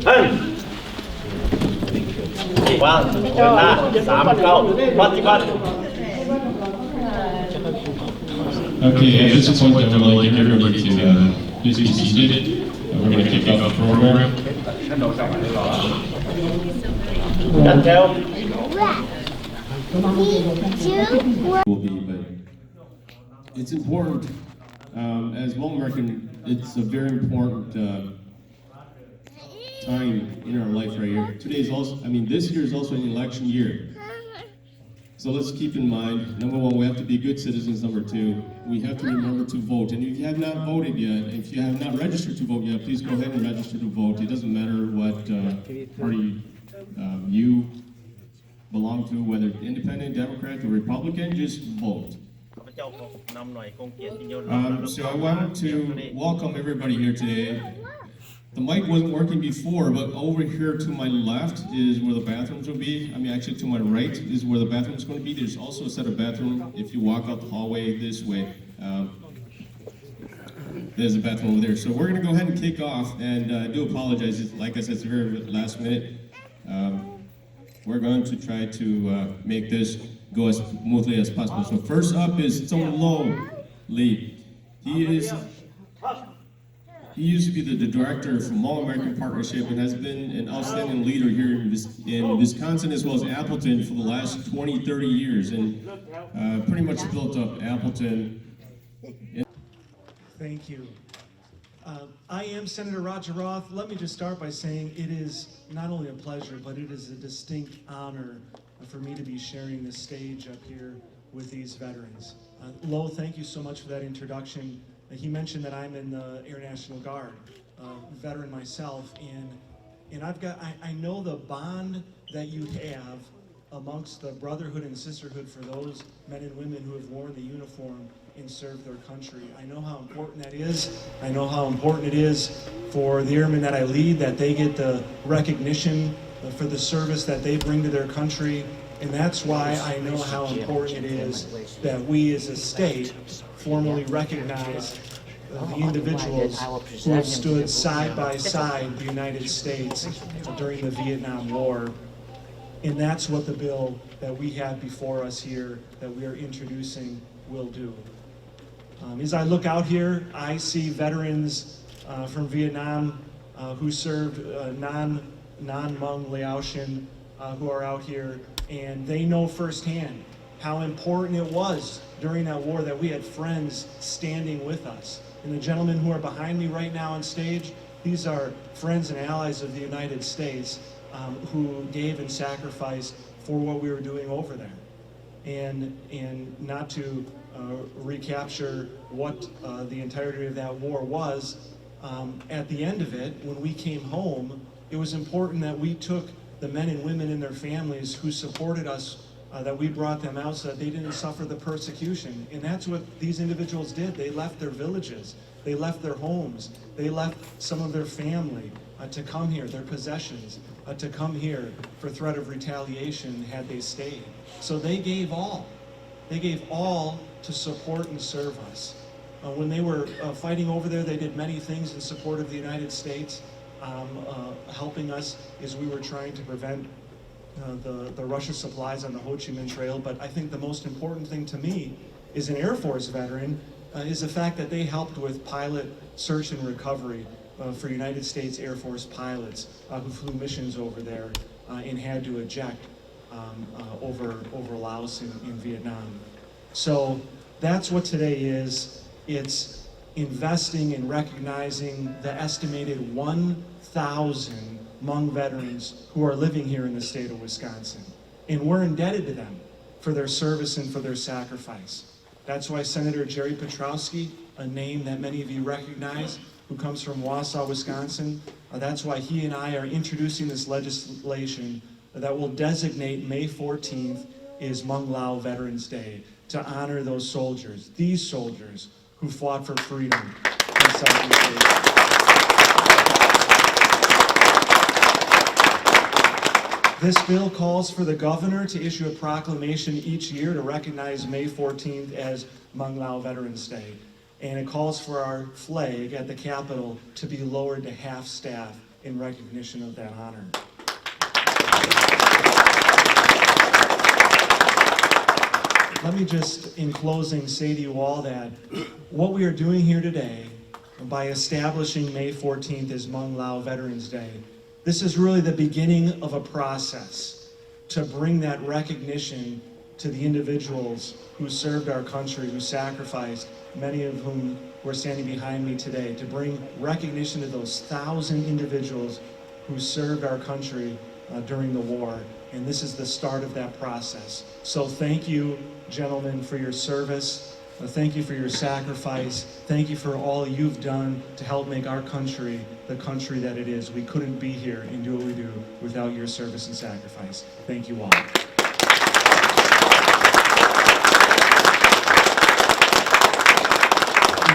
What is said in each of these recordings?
Vâng, vâng, xám câu, bắt bắt. Okay, at this point, I'm going to get everybody to uh, please be seated. And we're going to kick off the program. Cắt chéo. Will be, but it's important. Um, as Hmong American, it's a very important uh, time in our life right here. Today is also, I mean, this year is also an election year. So let's keep in mind, number one, we have to be good citizens. Number two, we have to remember to vote. And if you have not voted yet, if you have not registered to vote yet, please go ahead and register to vote. It doesn't matter what uh, party um, you belong to, whether independent, Democrat, or Republican, just vote. Um, so I want to welcome everybody here today. The mic wasn't working before, but over here to my left is where the bathrooms will be. I mean, actually, to my right is where the bathroom's going to be. There's also a set of bathroom if you walk out the hallway this way. Um, there's a bathroom over there. So we're going to go ahead and kick off, and uh, I do apologize. It's, like I said, it's very last minute. Um, we're going to try to uh, make this go as smoothly as possible. So first up is Txoov Lou Lee. He is He used to be the, the director for Hmong American Partnership and has been an outstanding leader here in, Wis- in Wisconsin as well as Appleton for the last twenty, thirty years and uh, pretty much built up Appleton. Thank you. Uh, I am Senator Roger Roth. Let me just start by saying it is not only a pleasure, but it is a distinct honor for me to be sharing this stage up here with these veterans. Uh, Lowell, thank you so much for that introduction. Uh, he mentioned that I'm in the Air National Guard, uh, veteran myself, and and I've got I, I know the bond that you have amongst the brotherhood and sisterhood for those men and women who have worn the uniform and served their country. I know how important that is. I know how important it is for the airmen that I lead that they get the recognition for the service that they bring to their country. And that's why I know how important it is that we as a state formally recognize the individuals who have stood side by side the United States during the Vietnam War. And that's what the bill that we have before us here that we are introducing will do. Um, as I look out here, I see veterans uh, from Vietnam uh, who served uh, non non Hmong Laotian uh, who are out here, and they know firsthand how important it was during that war that we had friends standing with us. And the gentlemen who are behind me right now on stage, these are friends and allies of the United States um, who gave and sacrificed for what we were doing over there. And, and not to uh, recapture what uh, the entirety of that war was, um, at the end of it, when we came home, it was important that we took the men and women and their families who supported us, uh, that we brought them out so that they didn't suffer the persecution. And that's what these individuals did. They left their villages. They left their homes. They left some of their family uh, to come here, their possessions, uh, to come here for threat of retaliation had they stayed. So they gave all. They gave all to support and serve us. Uh, when they were uh, fighting over there, they did many things in support of the United States, um, uh, helping us as we were trying to prevent uh, the, the Russian supplies on the Ho Chi Minh Trail. But I think the most important thing to me as an Air Force veteran uh, is the fact that they helped with pilot search and recovery uh, for United States Air Force pilots uh, who flew missions over there uh, and had to eject um, uh, over, over Laos in, in Vietnam. So that's what today is. It's investing in recognizing the estimated one thousand Hmong veterans who are living here in the state of Wisconsin. And we're indebted to them for their service and for their sacrifice. That's why Senator Jerry Petrowski, a name that many of you recognize, who comes from Wausau, Wisconsin, uh, that's why he and I are introducing this legislation that will designate May fourteenth is Hmong Lao Veterans Day to honor those soldiers, these soldiers who fought for freedom and self-determination. This bill calls for the governor to issue a proclamation each year to recognize May fourteenth as Hmong Lao Veterans Day. And it calls for our flag at the Capitol to be lowered to half staff in recognition of that honor. Let me just, in closing, say to you all that what we are doing here today by establishing May fourteenth as Hmong Lao Veterans Day, this is really the beginning of a process to bring that recognition to the individuals who served our country, who sacrificed, many of whom were standing behind me today, to bring recognition to those thousand individuals who served our country uh, during the war. And this is the start of that process. So thank you, gentlemen, for your service. Uh, thank you for your sacrifice. Thank you for all you've done to help make our country the country that it is. We couldn't be here and do what we do without your service and sacrifice. Thank you all.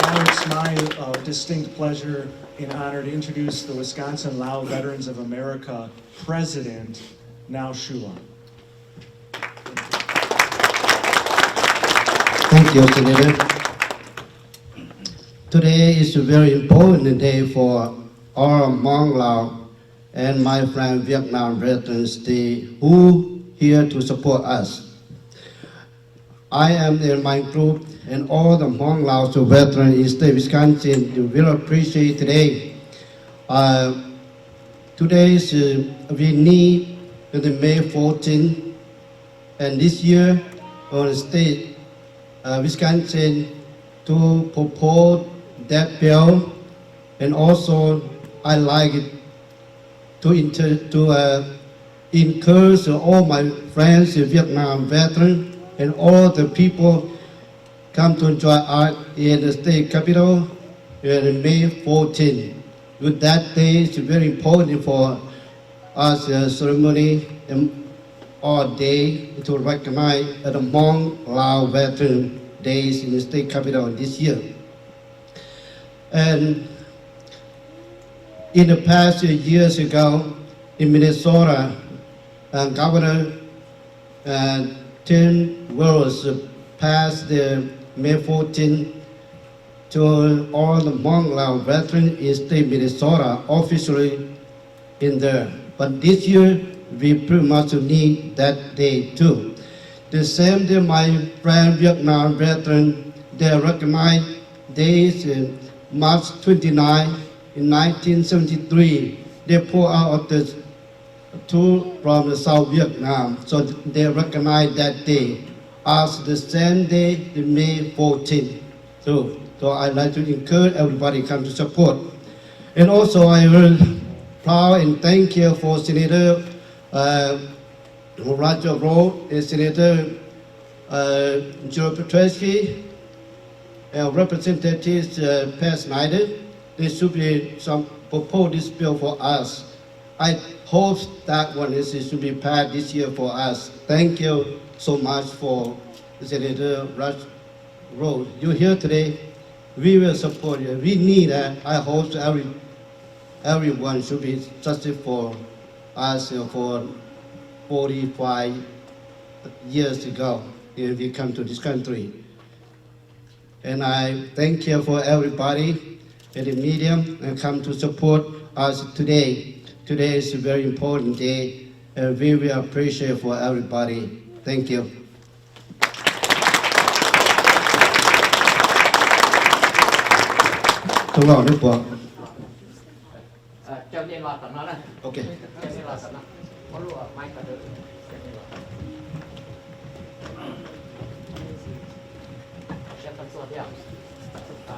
Now it's my uh, distinct pleasure and honor to introduce the Wisconsin Lao Veterans of America president, Nau Shua. Thank you, Senator. Today is a very important day for all Hmong Lao and my friend Vietnam veterans they who here to support us. I am in my group and all the Hmong Lao veterans in state Wisconsin, you will appreciate today. Uh, today is uh, we need the May fourteenth, and this year on the state uh, Wisconsin to propose that bill, and also I like it to inter- to uh, encourage all my friends in Vietnam veteran and all the people come to join us in the state capitol in May fourteen. With that day is very important for us uh, ceremony and all day to recognize the Hmong Lao Veteran Days in the state capitol this year. And in the past years ago, in Minnesota, uh, Governor uh, Tim Walz passed the May fourteenth to all the Hmong Lao veterans in state Minnesota officially in there. But this year, we pretty much need that day too. The same day, my friend Vietnam veteran, they recognize days in March twenty-nine in nineteen seventy-three. They pull out of the two from the South Vietnam, so they recognize that day as the same day, the May fourteenth. So, so I'd like to encourage everybody come to support. And also, I very proud and thank you for Senator uh, Roger Rowe and Senator uh, Joe Petrosky and Representative uh, Pat Snyder. There should be some proposed this bill for us. I hope that one is should be passed this year for us. Thank you so much for Senator Rush Rowe. You here today. We will support you. We need that. I hope every everyone should be justice for us uh, for forty-five years ago when we come to this country. And I thank you for everybody at the media and come to support us today. Today is a very important day, and we will appreciate for everybody. Thank you. Tub Los Nub Puas. Coj nej los tom no na. Ok. Coj nej los tom no. Muab lub mic rau. Coj nej los tom no. Siab tau txuag thiab.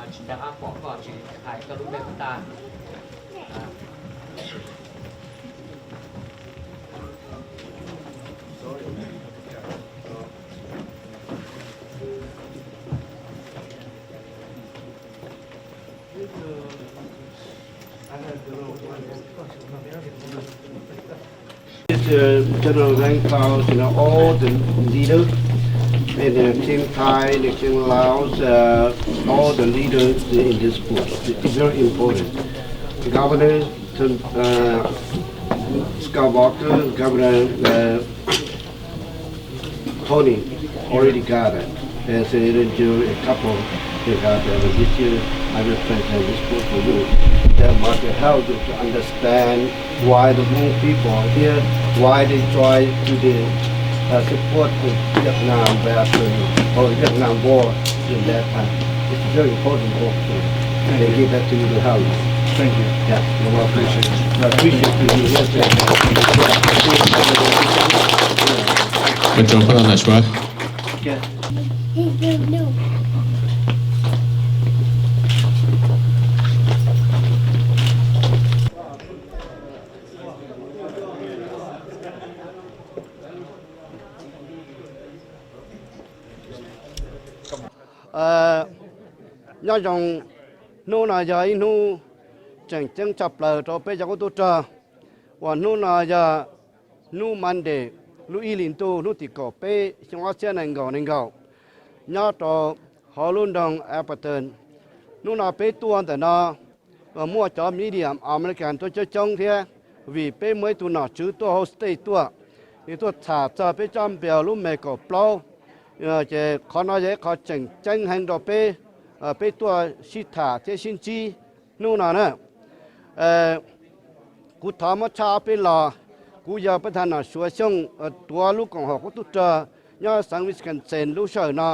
Tsis nco qab pom koj tsis hais koj lub npe puas tag. This uh, General Rank House, you know, all the leaders, and the King Thai, the King Laos, uh, all the leaders in this group. It's very important. Governor uh, Scott Walker, Governor uh, Tony already got it. And Senator Joe, a couple they got it. But this year, I will present this book for you. I want to help you to understand why the Hmong people are here, why they try to the, uh, support the Vietnam veteran or Vietnam War in that time. It's very important also. Thank you. They give that to you to help you. Thank you. Yeah, you're welcome. I appreciate it. I appreciate you here. Ua tsaug pab tau ntawm suav. Nyob zoo, hnub no yog ib hnub tseem ceeb tshaj plaws rau peb cov qub tub rog, uas hnub no yog hnub Monday, lub ib hlis ntuj hnub tim kaum peb xyoo ob txhiab nees nkaum nees nkaum, nyob rau hauv lub nroog Appleton. Hnub no peb tuaj ntawm no muaj cov media American tuaj coob coob thiab, vim peb muaj ib tug nom tswv tuaj hauv state tuaj, nws tuaj tham txog peb tsob npias lub me kaum plaub. Ces qhov no yog ib qho tseem ceeb heev rau peb, peb tuaj sib tham thiab sib ntsib hnub no na. Kuv thov muab tshaj ob peb los. Kuv yog peb thaj nom Suav Xyooj tuav lub koom haum qub tub rog nyob xeev Wisconsin lub sij hawm no.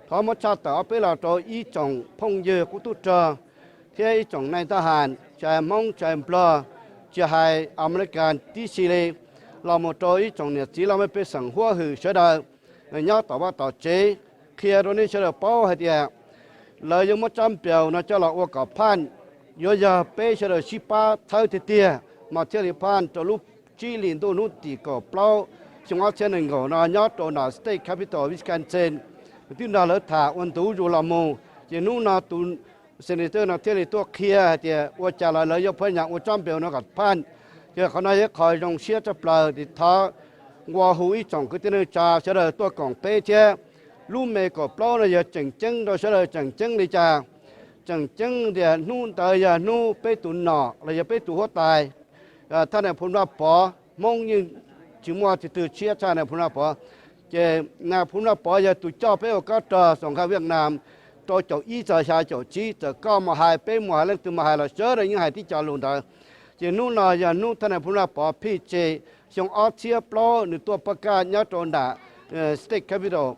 Thov muab tshaj tawm ob peb los rau ib tsoom phooj ywg qub tub rog thiab ib tsoom nais thab ham, tsis hais Hmoob tsis hais Nplog, tsis hais American tib si li, los mus rau ib tsoom niam txiv los mej pej xeem huab hwm sawv daws nyob tom vaj tom tsev, qhia rau nej sawv daws paub hais tias lawv yuav muab tsob npias no coj los ua kom phaj, yuav yog peb sawv daws sib pab txhawb tiag tiag mas thiaj li phaj rau lub tsib hlis ntuj hnub tim kaum plaub xyoo ob txhiab nees nkaum no nyob rau nram state capitol Wisconsin. Twb nrog lawv tham ua ntu zus los mus, ces hnub no tus senator no thiaj li tuaj qhia hais tias ua cas los lawv yuav pha nyas ua tsob npias no kom phaj. Ces qhov no yog qhov zoo siab tshaj plaws, ces thov nqua hu ib tsoom kwv tij neej tsa sawv daws tuaj koom peb thiab. Lub me kaum plaub no yog tseem ceeb rau sawv daws tseem ceeb li cas? Tseem ceeb tias hnub ntawd yog hnub peb tus nom los yog peb tus huab tais, thaj nais phoo Vaj Pov, Hmoob yeej tsis muaj tus twg tshiab tshaj nais phoo Vaj Pov. Ces nais phoo Vaj Pov yog tus coj peb ua kob rog xoom kha Vietnam rau caum ib txog xya caum tsib, txawm koj mus hais, peb mus hais, leej twg mus hais los sawv daws yeej hais tib co lus ntawd. Ces hnub no yog hnub thaj nais phoo Vaj Pov phij tseg xyoo ob txhiab plaub nws tuaj pab kaj nyob rau nram state capitol.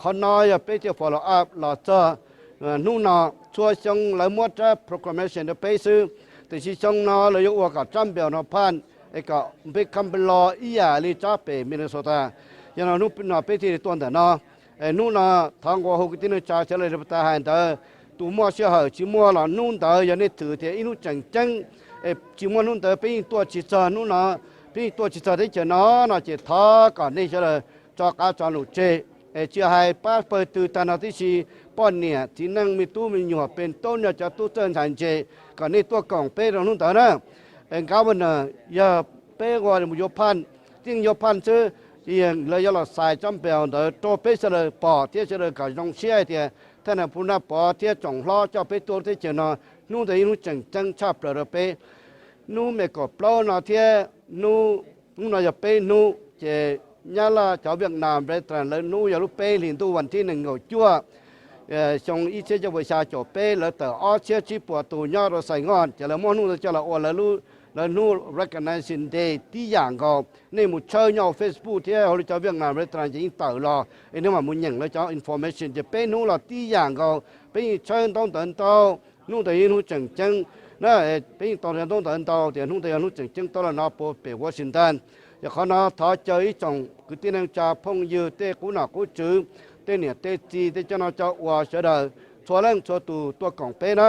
Qhov no yog peb thiaj follow up los txog hnub no. Txhua xyoo lawv muab tsab proclamation rau peb xwb, tiam sis xyoo no lawv yuav ua kom tsob npias no phaj, es kom become law ib yam li tsab pem Minnesota. Yog no hnub no peb thiaj li tuaj ntawm no. Hnub no thov nqua hu kwv tij neej tsa sawv daws li tas hais ntawd, tus muaj sij hawm tsis muaj los hnub ntawd yog nej xav tias ib hnub tseem ceeb, tsis muaj hnub ntawd peb yeej tuaj tsis txog hnub no, peb yeej tuaj tsis txog teb chaws no no ces thov kom nej sawv daws tso qav tso lus tseg, es tsis hais pab pawg twg tag nrho tib si, poj niam txiv neej me tub me nyuam pes toob nrog cov tub txawj ntxhais ntse, kom nej tuaj koom peb rau hnub ntawd na. Governor yog peb ua yuav phaj, yeej yuav phaj xwb, lawv yuav los xais tsob npias ntawd rau peb sawv daws pom thiab sawv daws kom zoo siab hais tias thaj nais phoo Vaj Pov thiab tsoom hlob coj peb tuaj lub teb chaws no, hnub ntawd yog hnub tseem ceeb tshaj plaws rau peb. Hnub me kaum plaub no thiab hnub, hnub no yog peb hnub, ces Nyab Laj cov Vietnam veteran lawv hnub yog lub peb hlis ntuj vas thib nees nkaum cuaj, xyoo ib txhiab cuaj puas xya caum peb, lawv tawm ob txhiab tsib puas tus nyob rau Saigon, ces lawv muab hnub ntawd coj los ua lawv hnub Recognition Day tib yam nkaus. Nej mus tshawb nyob hauv Facebook thiab hauv lawv cov Vietnam veteran ces yeej tawm los, es nej mam mus nyeem lawv cov information, ces peb hnub los tib yam nkaus, peb yeej tshawb ntaub ntawv ntau. Hnub ntawd yog ib hnub tseem ceeb na, peb yeej tau ntaub ntawv ntau tias hnub ntawd yog hnub tseem ceeb tau los no puag pem Washington. Yog qhov no thov caw ib tsoom kwv tij neej tsa phooj ywg tej qub nom qub tswv, tej niam tej txiv tej coj noj coj ua sawv daws txhua leej txhua tus tuaj koom peb na.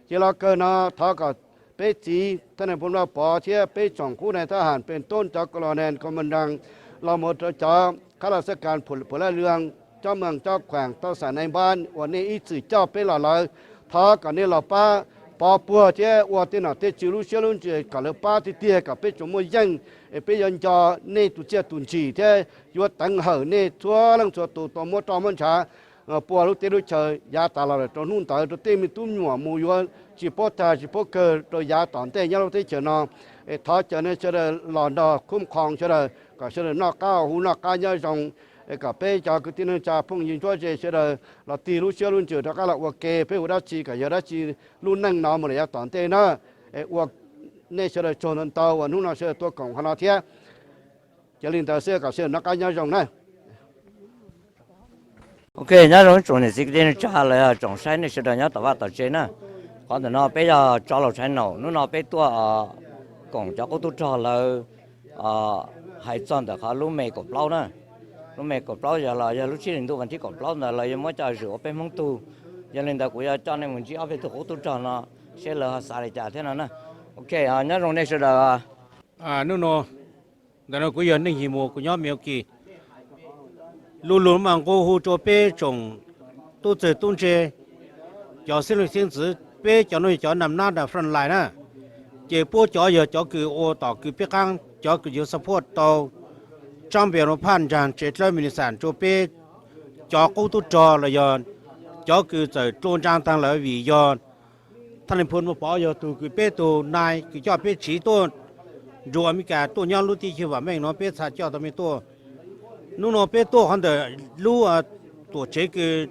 Ces los kawg no thov kom peb txiv thaj nais phoo Vaj Pov thiab peb tsoom qub nais thab ham pes toob cov colonel commandant los mus rau cov khab laj xab kas phuv laj lwang, cov mees cov khuam tau xam nais npab uas nej ib txwm coj peb los lawm, thov kom nej los pab pov puag thiab ua tej nom tej tswv lub siab lub ntsws kom lawv pab tiag tiag kom peb tsuas muaj yeej, es peb yuav nco nej tus txiaj tus ntsim thiab yuav teev hawm nej txhua leej txhua tus tau muab roj muab ntshav pua lub teb lub chaw yav tas los lawm rau hnub ntawd rau tej me tub me nyuam mus yuav tsis paub tag tsis paub kawg rau yav tom ntej nyob lub teb chaws no. Es thov caw nej sawv daws los nrog khub khoo sawv daws kom sawv daws noj qab hu noj qab nyob zoo, es kom peb cov kwv tij neej tsa phooj ywg ntsuab ze sawv daws los tig lub siab lub ntsws rov qab los ua ke peb ua dab tsi kom yog dab tsi lub neej no mus lawm yav tom ntej na. Es ua nej sawv daws tsaug ntau ntau uas hnub no sawv daws tuaj koom qhov no thiab. Ces li ntawd xwb, kom sawv daws noj qab nyob zoo na. Ok, nyob zoo tsoom niam txiv kwv tij neej tsa los yog tsoom saib nej sawv daws nyob tom vaj tom tsev na. Qhov ntawm no peb yog Tso Laus Tshai Naum, hnub no peb tuaj koom cov qub tub rog lawv hais txog ntawm qhov lub Me kaum plaub na. Lub Me kaum plaub yog los yog lub tsib hlis ntuj vas thib kaum plaub ntawd lawv yuav muab coj zwm ua peb Hmoob tug. Yog li ntawd kuv yuav coj nej mus ntsib ob peb tug qub tub rog no, seb lawv ho xav li cas thiab no na. Ok, nyob zoo nej sawv daws. Hnub no, ntawm no kuv yog Neej Yig Mus, kuv nyob Milwaukee. Lu lug mas nqua hu rua peb tsoom tub txawg tub ntse, cov xeeb leej xeeb ntxwv, peb cov nuav yog cov nam nab nram front line na. Ces puab cov yog cov kws ua tom kws peb qaab, cov kws yuav support tau Trump nua phaj ntsaag tsev dlawb Minnesota rua peb cov qub tub rog los yog cov kws txawm dlua ntsaa taag lawm vim yog Thaj Leej Phoo Pov yog tug kws peb tug nai kws coj peb tsiv tuaj nrug Amelikas tuaj nyob lub teb chaws vam meej no, peb txhad coj tau mej tuaj. Hnub no peb tuaj qhov ntawm lub tuam tsev kws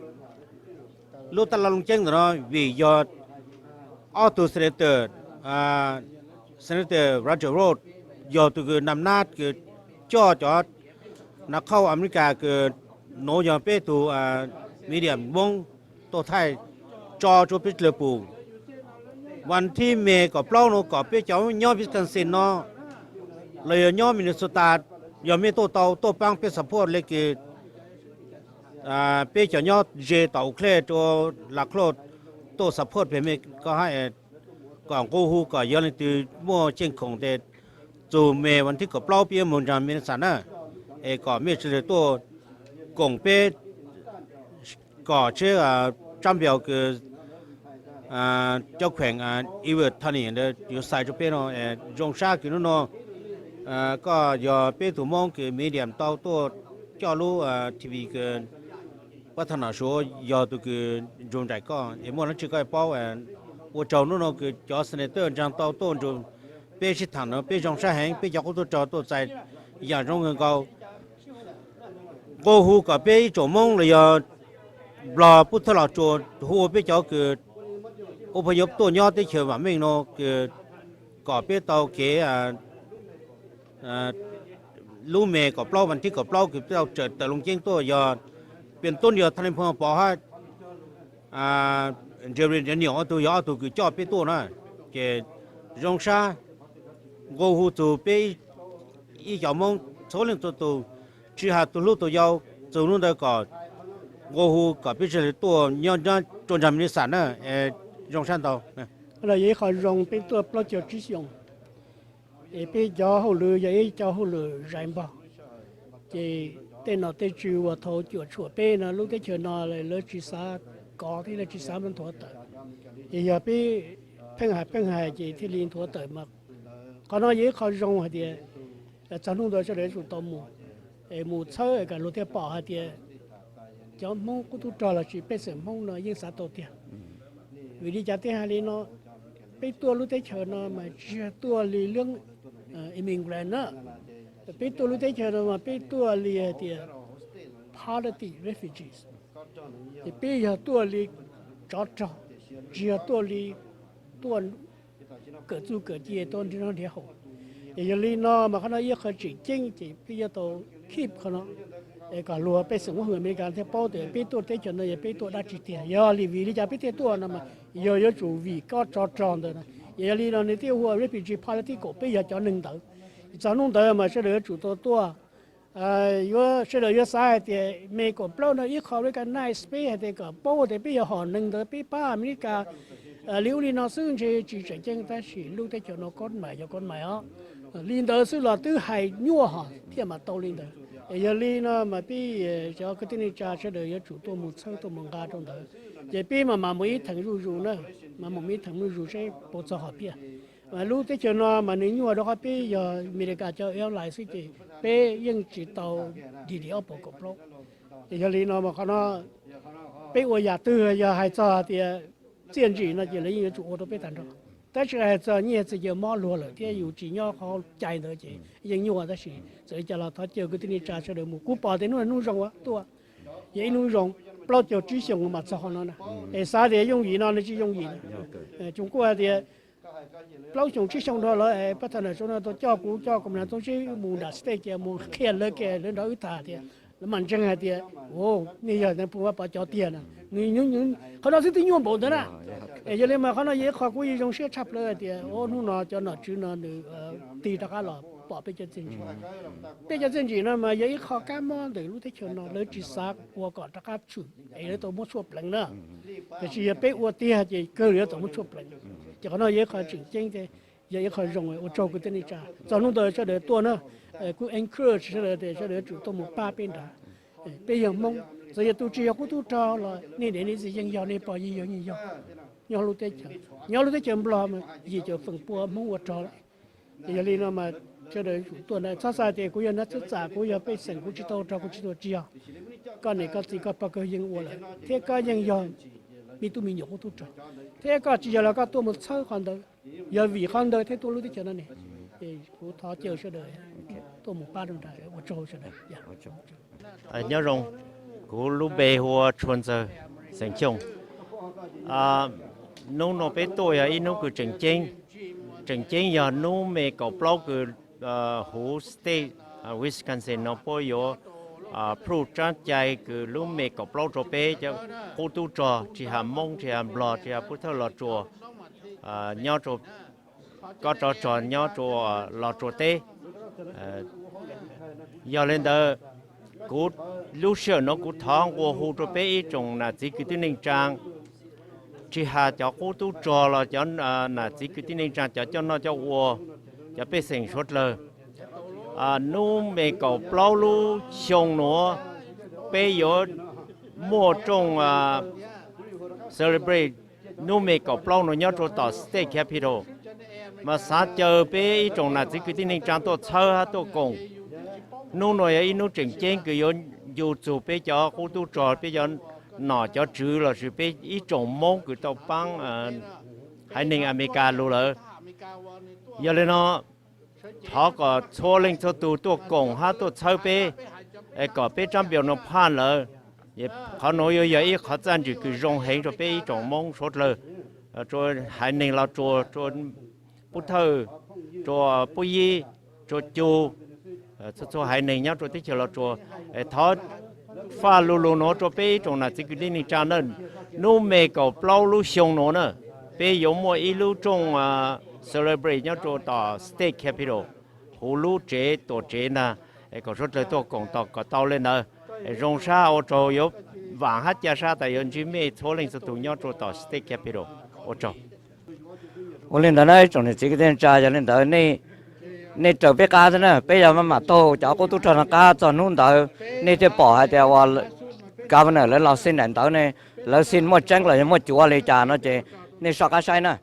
lub taj laj Looj Ceeb ntawm no vim yog ob tug senator, Senator Roger Rhodes, yog tug kws nam nab kws coj cov nav qhauj Amelikas kws nuav yog peb tug medium Moob tuaj thaij tso rua peb dlawg pum. Vas thib me kaum plaub no kom peb cov nyob Wisconsin no los yog nyob Minnesota, yog mej tuaj tau tuaj paab peb support le kws peb cov nyob ze tom Eau Claire rua La Crosse tuaj support peb mej ko hab, kom nqua hu kom yog leej twg muaj ceej khoom tes txug me vas thib kaum plaub peb yuav moog nraag Minnesota na, es kom mej sawv daws tuaj koom peb kom tsheb Trump kws cov kheem Iwm Tony yuav xais rua peb no. Zoo sab kws hnub no koj yog peb tug Moob kws medium tau tuaj coj lub TV kws pab thaj nam Suav yog tug kws nrug nraim koj es muaj dlaab tsi koj paub. Ua tsaug hnub no kws cov senator ntsaag tau tuaj nrug peb sib thaam no, peb zoo sab heev, peb cov qub tub rog tuaj txais yaam zoo kawg nkaus. Nqua hu kom peb ib tsoom Moob los yog Nplog pub thawj los tsuas hu ua peb cov kws ua phooj ywg tuaj nyob teb chaws vam meej no kws kom peb tau kev lub me kaum plaub vas thib kaum plaub kws peb tau tsaws tawm Looj Ceeb tuaj, yog Pej Tub yog Thaj Leej Phoo Pov hab Jerry Daniel ob tug yog ob tug kws coj peb tuaj na. Ces zoo sab nqua hu txug peb ib cov Moob txhua leej txhua tug, tsi has tug hlub tug yau, txug hnub ntawd kom nqua hu kom peb sawv daws tuaj nyob rua nraag Minnesota na. Zoo sab ntau. Yog ib qho zoo peb tuaj plaub caug tsib xyoos, es peb cov hauj lwm yog ib cov hauj lwm zais npog. Ces tej nom tej tswv uas thaum cuam tshuam peb no lub teb chaws no lawv tsis xav kov thiab lawv tsis xav nthuav tawm. Ces yog peb pheej hais pheej hais ces thiaj li nthuav tawm mas. Qhov no yog ib qho zoo hais tias txog hnub ntawd sawv daws yuav tsum tau mus, mus txhawb kom luag thiaj pom hais tias cov Hmoob qub tub rog los sis pej xeem Hmoob no yeej xav tau tiag. Vim li cas thiaj hais li no? Peb tuaj lub teb chaws no mas tsis yog tuaj li lub immigrant na. Peb tuaj lub teb chaws no mas peb tuaj li hais tias politic refugees. Ces peb yog tuaj li tsov rog, tsis yog tuaj li tuaj kawm txuj kawm ci tuaj nrhiav noj nrhiav haus. Ces yog li no mas qhov no ib qho tseem ceeb ces peb yuav tau keep qhov no, es kom luag pej xeem muab hwm Amelikas thiaj paub tias peb tuaj teb chaws no yog peb tuaj dab tsi tiag. Yog li vim li cas peb thiaj tuaj no mas yog yuav tsum vim kob tsov rog ntawd na. Ces yog li no nws thiaj hu ua refugee political, peb yog cov neeg ntawd. Txog hnub ntawd mas sawv daws yuav tsum tau tuaj, yuav sawv daws yuav xav hais tias Me kaum plaub no ib qho recognize peb hais tias kom paub tias peb yog hom neeg ntawd, peb pab Amelikas li ub li no xwb ntshe tsis tseem ceeb, tab sis lub teb chaws no kob mais yog kob mais os. Li ntawd xwb los twb hais nyuaj hos thiaj mam tau li ntawd. Es yog li no mas peb cov kwv tij neej tsa sawv daws yuav tsum tuaj mus txhawb tuaj mus nqa rau ntawd, ces peb mam mam mus ib theem zuj zus na, mam mus ib theem zuj zus seb puas txog hom phiaj. Lub teb chaws no mas nws nyuaj rau qhov peb yog Amelikas cov ally xwb ces peb yeej tsis tau di di ob puas kaum plaub. Ces yog li no mas qhov no peb ua yam twg yog hais txog tias txiaj ntsim no ces lawv yeej yuav tsum ua rau peb tag nrho. Tab sis hais txog nyiaj txiag caws mob luag lawm thiab yus tsis nyob qhov cai ntawd ces yeej nyuaj, tab sis txawm li cas los thov caw kwv tij neej tsa sawv daws mus. Kuv pom tias hnub no hnub zoo tuaj, yog ib hnub zoo, plaub caug tsib xyoos mas txog qhov no na. Es xav tias yooj yim no nws tsis yooj yim. Tsoom kuj hais tias plaub xyoos tsib xyoo dhau lawm, pab thas nam tso no tau coj kuv coj kuv mam txoob sib mus nram state ces mus qhia lawv ke lawv nrog wb tham tias lawv mam ntseeg hais tias, nej yog Phu Npab Pov cov tiag na. Qhov no xwb twb nyuaj npaum ntawd na. Yog li mas qhov no yog ib qho kuv yeej zoo siab tshaj plaws hais tias hnub no cov nom tswv no nws tig rov qab los pom peb cov txiaj ntsim. Peb cov txiaj ntsim no mas yog ib qho kab mob ntawm lub teb chaws no, lawv tsis xav ua kom rov qab tshwm es lawv tau muab tshuaj pleev na. Tiam sis yog peb ua tiag ces kawg yuav tau muab tshuaj pleev. Ces qhov no yog ib qho tseem ceeb, yog ib qho zoo, ua tsaug kwv tij neej tsa. Txog hnub ntawd sawv daws tuaj na, kuv encourage sawv daws tias sawv daws yuav tsum tuaj mus pab peb nrad. Peb yog Hmoob, txawm yog tus tsis yog qub tub rog los nej niam nej txiv yeej yog, nej pog yeej yog, yeej yog nyob lub teb chaws, nyob lub teb chaws Nplog mas yim caum feem pua Hmoob ua rog lawm. Ces yog li no mas sawv daws yuav tsum tuaj na, txhob xav tias kuv yog nab txwv txam, kuv yog pej xeem, kuv tsis tau ua rog, kuv tsis tau ua tsi. Koj niam koj txiv koj pog koj yeej ua lawm thiab koj yeej yog me tub me nyuam qub tub rog, thiab koj tsis yog los koj tuaj mus txhawb qhov ntawd, yog vim qhov ntawd thiaj tuaj lub teb chaws no ne. Ces kuv thov caw sawv daws tuaj mus pab rau nrad, ua tsaug sawv daws. Nyob zoo, kuv lub npe hu ua Tshua Ntxawg, xeem Xyooj. Hnub no peb tuaj yog ib hnub kws tseem ceeb, tseem ceeb yog hnub me kaum plaub kws huv state Wisconsin no puab yuav plhuj tsab cai kws lub me kaum plaub rau peb cov qub tub rog tsis has Moob tsis has Nplog tsis has Pub Thawj Los Tsuas nyob rau kob tsov rog nyob rau Los Tsuas teb. Yog li ntawd, kuv lub sij hawm no kuv thov nqua hu rau peb ib tsoom nam txiv kwv tij neej tsaa, tsis has cov qub tub rog los cov nam txiv kwv tij neej tsaa, cov coj noj coj ua, cov pej xeem suav dlawg. Hnub me kaum plaub lub xyoo nuav peb yuav muaj rooj celebrate hnub me kaum plaub nuav nyob rua tom state capitol. Mas xav caw peb ib tsoom nam txiv kwv tij neej tsaa tuaj txhawb hab tuaj koom. Hnub nuav yog ib hnub tseem ceeb kws yuav ncu txug peb cov qub tub rog, peb cov nom cov tswv lossis peb ib tsoom Moob kws tau paab haiv neeg Amelikas lug lawm. Yog li no, thov kom txhua leej txhua tug tuaj koom hab tuaj txhawb peb, kom peb tsaab npias nuav phaj lawm. Qhov nuav yuav yog ib qhov txaj ntswg kws zoo heev rua peb ib tsoom Moob suav dlawg, rua haiv neeg Los Tsuas, rua Pub Thawj, rua Pub Yib, rua Cu, txhua txhua haiv neeg nyob rua teb chaws Los Tsuas. Thov faj lug lug nuav rua peb ib tsoom nam txiv kwv tij neej tsaa na, hnub me kaum plaub lub xyoo nuav na, peb yuav muaj ib lub rooj celebrate nyob rua tom state capitol, huv lub tsev tuam tsev ntag. Kom suav dlawg tuaj koom tos kom tau le ntawd. Zoo sab ua tsaug, yuav vaam hab ca sab tas yuav ntsib mej txhua leej txhua tug nyob rua tom state capitol. Ua tsaug. Ua li ntawd na ib tsoom niam txiv kwv tij neej tsaa, yog li ntawd nej raws peb qab xwb na, peb yog maj mam taug cov qub tub rog no qab txog hnub ntawd nej thiaj pom hais tias ua governor lawv los sign ntawv ne, lawv sign muaj tseeb los yog muaj cuav li cas no ces nej soj qab saib na.